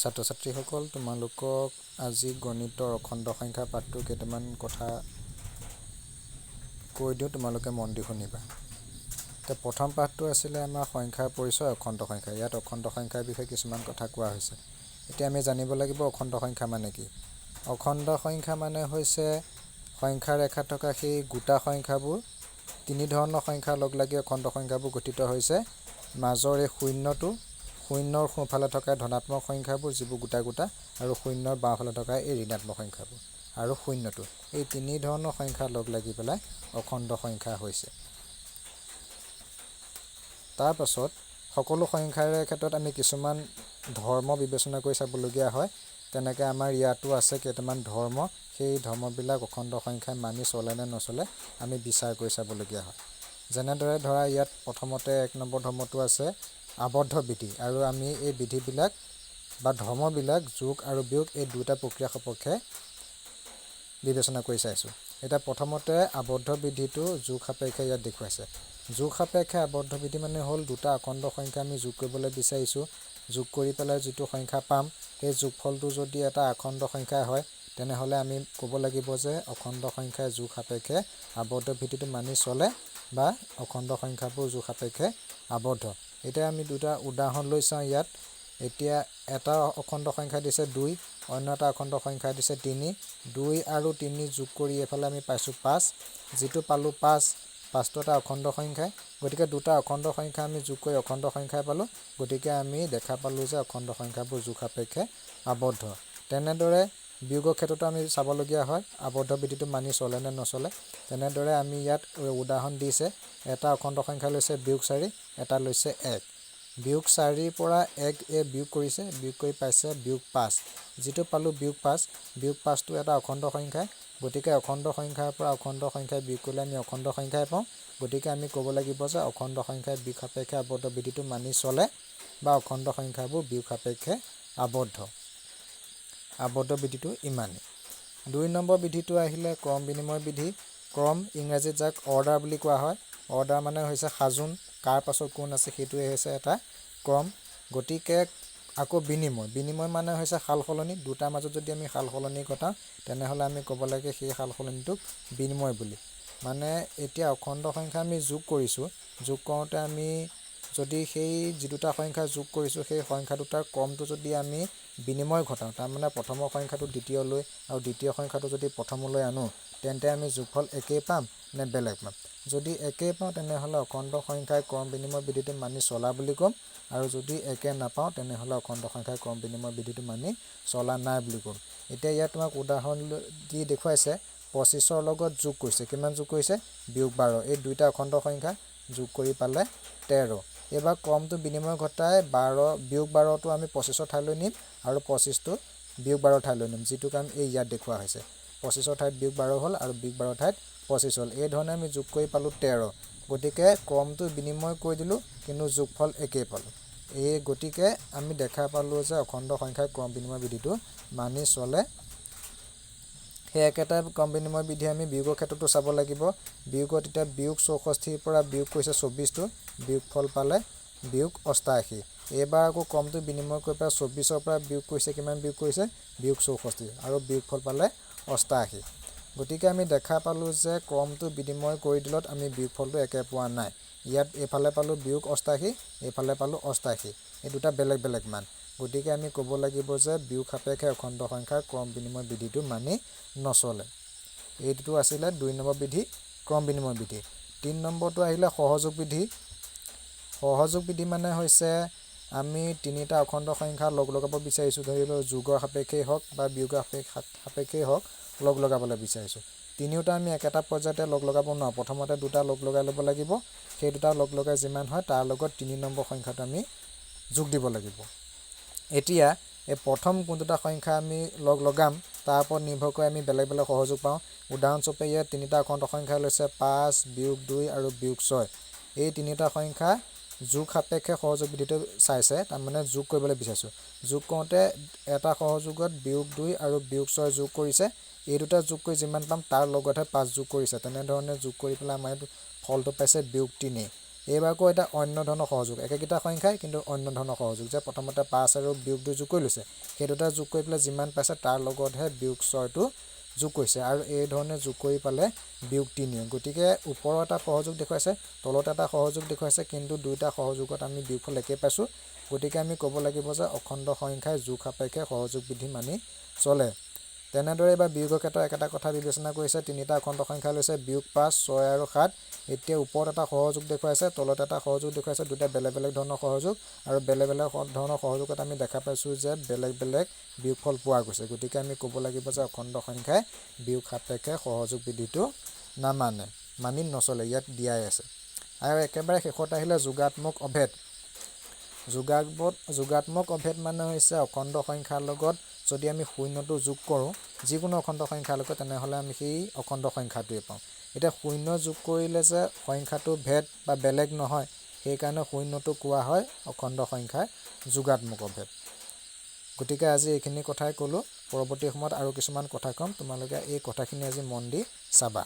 ছাত্ৰ ছাত্ৰীসকল, তোমালোকক আজি গণিতৰ অখণ্ড সংখ্যা পাঠটোৰ কেইটামান কথা কৈ দিওঁ, তোমালোকে মন দি শুনিবা। এতিয়া প্ৰথম পাঠটো আছিলে আমাৰ সংখ্যাৰ পৰিচয়, অখণ্ড সংখ্যা। ইয়াত অখণ্ড সংখ্যাৰ বিষয়ে কিছুমান কথা কোৱা হৈছে। এতিয়া আমি জানিব লাগিব অখণ্ড সংখ্যা মানে কি। অখণ্ড সংখ্যা মানে হৈছে সংখ্যা ৰেখাত থকা সেই গোটা সংখ্যাবোৰ, তিনি ধৰণৰ সংখ্যা লগ লাগি অখণ্ড সংখ্যাবোৰ গঠিত হৈছে। মাজৰ এই শূন্যটো, শূন্যৰ সোঁফালে থকা ধনাত্মক সংখ্যাবোৰ যিবোৰ গোটা গোটা, আৰু শূন্যৰ বাওঁফালে থকা এই ঋণাত্মক সংখ্যাবোৰ আৰু শূন্যটো, এই তিনি ধৰণৰ সংখ্যা লগ লাগি পেলাই অখণ্ড সংখ্যা হৈছে। তাৰপাছত সকলো সংখ্যাৰে ক্ষেত্ৰত আমি কিছুমান ধৰ্ম বিবেচনা কৰি চাবলগীয়া হয়। তেনেকৈ আমাৰ ইয়াতো আছে কেইটামান ধৰ্ম। সেই ধৰ্মবিলাক অখণ্ড সংখ্যাই মানি চলে নে নচলে আমি বিচাৰ কৰি চাবলগীয়া হয়। যেনেদৰে ধৰা ইয়াত প্ৰথমতে 1 নম্বৰ ধৰ্মটো আছে আবদ্ধ বিধি, আৰু আমি এই বিধিবিলাক বা ধৰ্মবিলাক যোগ আৰু বিয়োগ এই দুটা প্ৰক্ৰিয়া সপক্ষে বিবেচনা কৰি চাইছোঁ। এতিয়া প্ৰথমতে আবদ্ধ বিধিটো যোগ সাপেক্ষে ইয়াত দেখুৱাইছে। যোগ সাপেক্ষে আবদ্ধ বিধি মানে হ'ল দুটা অখণ্ড সংখ্যা আমি যোগ কৰিবলৈ বিচাৰিছোঁ, যোগ কৰি পেলাই যিটো সংখ্যা পাম সেই যোগফলটো যদি এটা অখণ্ড সংখ্যা হয় তেনেহ'লে আমি ক'ব লাগিব যে অখণ্ড সংখ্যাই যোগ সাপেক্ষে আবদ্ধ বিধিটো মানি চলে বা অখণ্ড সংখ্যাবোৰ যোগ সাপেক্ষে আবদ্ধ। এতিয়া আমি দুটা উদাহৰণ লৈ চাওঁ। ইয়াত এতিয়া এটা অখণ্ড সংখ্যা দিছে 2, অন্য এটা অখণ্ড সংখ্যা দিছে 3। 2 আৰু 3 যোগ কৰি এইফালে আমি পাইছোঁ 5, যিটো পালোঁ 5, 5টো এটা অখণ্ড সংখ্যা। গতিকে দুটা অখণ্ড সংখ্যা আমি যোগ কৰি অখণ্ড সংখ্যাই পালোঁ। গতিকে আমি দেখা পালোঁ যে অখণ্ড সংখ্যাবোৰ যোগ সাপেক্ষে আবদ্ধ। তেনেদৰে বিয়োগৰ ক্ষেত্ৰতো আমি চাবলগীয়া হয় আবদ্ধ বিধিটো মানি চলে নে নচলে। তেনেদৰে আমি ইয়াত উদাহৰণ দিছে, এটা অখণ্ড সংখ্যা লৈছে বিয়োগ 4, এটা লৈছে 1। বিয়োগ 4ৰ পৰা 1 বিয়োগ কৰিছে, বিয়োগ কৰি পাইছে বিয়োগ 5, যিটো পালোঁ বিয়োগ 5, বিয়োগ 5টো এটা অখণ্ড সংখ্যা। গতিকে অখণ্ড সংখ্যাৰ পৰা অখণ্ড সংখ্যা বিয়োগ কৰিলে আমি অখণ্ড সংখ্যাই পাওঁ। গতিকে আমি ক'ব লাগিব যে অখণ্ড সংখ্যাই বিয়োগ সাপেক্ষে আবদ্ধ বিধিটো মানি চলে বা অখণ্ড সংখ্যাবোৰ বিয়োগ সাপেক্ষে আবদ্ধ। আবদ্ধ বিধিটো ইমানেই। 2 নম্বৰ বিধিটো আহিলে ক্ৰম বিনিময় বিধি। ক্ৰম ইংৰাজীত যাক অৰ্ডাৰ বুলি কোৱা হয়। অৰ্ডাৰ মানে হৈছে সাজোন, কাৰ পাছত কোন আছে সেইটোৱে হৈছে এটা ক্ৰম। গতিকে আকৌ বিনিময়, বিনিময় মানে হৈছে সাল সলনি। দুটাৰ মাজত যদি আমি সাল সলনি ঘটাওঁ তেনেহ'লে আমি ক'ব লাগে সেই সাল সলনিটোক বিনিময় বুলি। মানে এতিয়া অখণ্ড সংখ্যা আমি যোগ কৰিছোঁ, যোগ কৰোঁতে আমি যদি সেই যি দুটা সংখ্যা যোগ কৰিছোঁ সেই সংখ্যা দুটাৰ ক্ৰমটো যদি আমি বিনিময় ঘটাওঁ, তাৰমানে প্ৰথমৰ সংখ্যাটো দ্বিতীয়লৈ আৰু দ্বিতীয় সংখ্যাটো যদি প্ৰথমলৈ আনো, তেন্তে আমি যোগফল একেই পাম নে বেলেগ পাম? যদি একেই পাওঁ তেনেহ'লে অখণ্ড সংখ্যাই ক্ৰম বিনিময় বিধিটো মানি চলা বুলি ক'ম, আৰু যদি একে নাপাওঁ তেনেহ'লে অখণ্ড সংখ্যাই ক্ৰম বিনিময় বিধিটো মানি চলা নাই বুলি ক'ম। এতিয়া ইয়াত তোমাক উদাহৰণ দি দেখুৱাইছে 25ৰ লগত যোগ কৰিছে, কিমান যোগ কৰিছে? বিয়োগ 12। এই দুইটা অখণ্ড সংখ্যা যোগ কৰি পালে 13। এইবাৰ ক্ৰমটো বিনিময় ঘটাই বিয়োগ 12টো আমি 25ৰ ঠাইলৈ নিম আৰু 25টো বিয়োগ 12ৰ ঠাইলৈ নিম, যিটো কাম এই ইয়াত দেখুওৱা হৈছে। 25ৰ ঠাইত বিয়োগ 12 হ'ল আৰু বিয়োগ 12ৰ ঠাইত 25 হ'ল। এই ধৰণে আমি যোগ কৰি পালোঁ 13। গতিকে ক্ৰমটো বিনিময় কৰি দিলোঁ কিন্তু যোগফল একেই পালোঁ। এই গতিকে আমি দেখা পালোঁ যে অখণ্ড সংখ্যাৰ ক্ৰম বিনিময় বিধিটো মানি চলে। সেই একেটা ক্ৰম বিনিময় বিধি আমি বিয়োগৰ ক্ষেত্ৰতো চাব লাগিব। বিয়োগত এতিয়া বিয়োগ 64ৰ পৰা বিয়োগ কৰিছে 24টো, বিয়োগফল পালে বিয়োগ 88। এইবাৰ আকৌ ক্ৰমটো বিনিময় কৰি পেলাই 24ৰ পৰা বিয়োগ কৰিছে, কিমান বিয়োগ কৰিছে? বিয়োগ 64, আৰু বিয়োগফল পালে 88। গতিকে আমি দেখা পালোঁ যে ক্ৰমটো বিনিময় কৰি দিলত আমি বিয়োগফলটো একে পোৱা নাই। ইয়াত এইফালে পালোঁ বিয়োগ 88, এইফালে পালোঁ 88, এই দুটা বেলেগ বেলেগ মান। গতিকে আমি ক'ব লাগিব যে বিয়োগ সাপেক্ষে অখণ্ড সংখ্যাৰ ক্ৰম বিনিময় বিধিটো মানি নচলে। এইটো আছিলে 2 নম্বৰ বিধি, ক্ৰম বিনিময় বিধি। 3 নম্বৰটো আহিলে সহযোগ বিধি। সহযোগ বিধি মানে হৈছে আমি তিনিটা অখণ্ড সংখ্যা লগ লগাব বিচাৰিছোঁ, ধৰি লওক যোগৰ সাপেক্ষেই হওক বা বিয়োগৰ সাপেক্ষেই হওক লগ লগাবলৈ বিচাৰিছোঁ। তিনিওটা আমি একেটা পৰ্যায়তে লগ লগাব নোৱাৰোঁ, প্ৰথমতে দুটা লগ লগাই ল'ব লাগিব। সেই দুটা লগ লগাই যিমান হয় তাৰ লগত 3 নম্বৰ সংখ্যাটো আমি যোগ দিব লাগিব। এতিয়া এই প্ৰথম কোন দুটা সংখ্যা আমি লগ লগাম তাৰ ওপৰত নিৰ্ভৰ কৰি আমি বেলেগ বেলেগ সহযোগ পাওঁ। উদাহৰণস্বৰূপে ইয়াত তিনিটা অখণ্ড সংখ্যা লৈছে 5, বিয়োগ 2 আৰু বিয়োগ 6। এই তিনিটা সংখ্যা যোগ সাপেক্ষে সহযোগ বিধিটো চাইছে, তাৰমানে যোগ কৰিবলৈ বিচাৰিছোঁ। যোগ কৰোঁতে এটা সহযোগত বিয়োগ 2 আৰু বিয়োগ 6 যোগ কৰিছে, এই দুটা যোগ কৰি যিমান পাম তাৰ লগতহে 5 যোগ কৰিছে। তেনেধৰণে যোগ কৰি পেলাই আমাৰ এইটো ফলটো পাইছে বিয়োগ 3। এইবাৰ আকৌ এটা অন্য ধৰণৰ সহযোগ, একেকেইটা সংখ্যাই কিন্তু অন্য ধৰণৰ সহযোগ, যে প্ৰথমতে 5 আৰু বিয়োগ 2 যোগ কৰি লৈছে, সেই দুটা যোগ কৰি পেলাই যিমান পাইছে তাৰ লগতহে বিয়োগ 6টো যোগ কৰিছে, আৰু এই ধৰণে যোগ কৰি পালে বিয়োগ 3। গতিকে ওপৰৰ এটা সহযোগ দেখুৱাইছে, তলত এটা সহযোগ দেখুৱাইছে, কিন্তু দুয়োটা সহযোগত আমি বিয়োগফল একেই পাইছোঁ। গতিকে আমি ক'ব লাগিব যে অখণ্ড সংখ্যাই যোগ সাপেক্ষে সহযোগ বিধি মানি চলে। তেনেদৰে এইবাৰ বিয়োগৰ ক্ষেত্ৰত একেটা কথা বিবেচনা কৰিছে, তিনিটা অখণ্ড সংখ্যা লৈছে, বিয়োগ 5, 6 আৰু 7। এতিয়া ওপৰত এটা সহযোগ দেখুৱাইছে, তলত এটা সহযোগ দেখুৱাইছে, দুটা বেলেগ বেলেগ ধৰণৰ সহযোগ, আৰু বেলেগ বেলেগ ধৰণৰ সহযোগত আমি দেখা পাইছোঁ যে বেলেগ বেলেগ বিয়োগফল পোৱা গৈছে। গতিকে আমি ক'ব লাগিব যে অখণ্ড সংখ্যাই বিয়োগ সাপেক্ষে সহযোগ বিধিটো নামানে, মানি নচলে, ইয়াত দিয়াই আছে। আৰু একেবাৰে শেষত আহিলে যোগাত্মক অভেদ। যোগাত্মক অভেদ মানে হৈছে অখণ্ড সংখ্যাৰ লগত যদি আমি শূন্যটো যোগ কৰোঁ যিকোনো অখণ্ড সংখ্যাৰ লগত, তেনেহ'লে আমি সেই অখণ্ড সংখ্যাটোৱে পাওঁ। এতিয়া শূন্য যোগ কৰিলে যে সংখ্যাটো ভেদ বা বেলেগ নহয়, সেইকাৰণে শূন্যটো কোৱা হয় অখণ্ড সংখ্যাৰ যোগাত্মক অভেদ। গতিকে আজি এইখিনি কথাই ক'লোঁ, পৰৱৰ্তী সময়ত আৰু কিছুমান কথা ক'ম, তোমালোকে এই কথাখিনি আজি মন দি চাবা।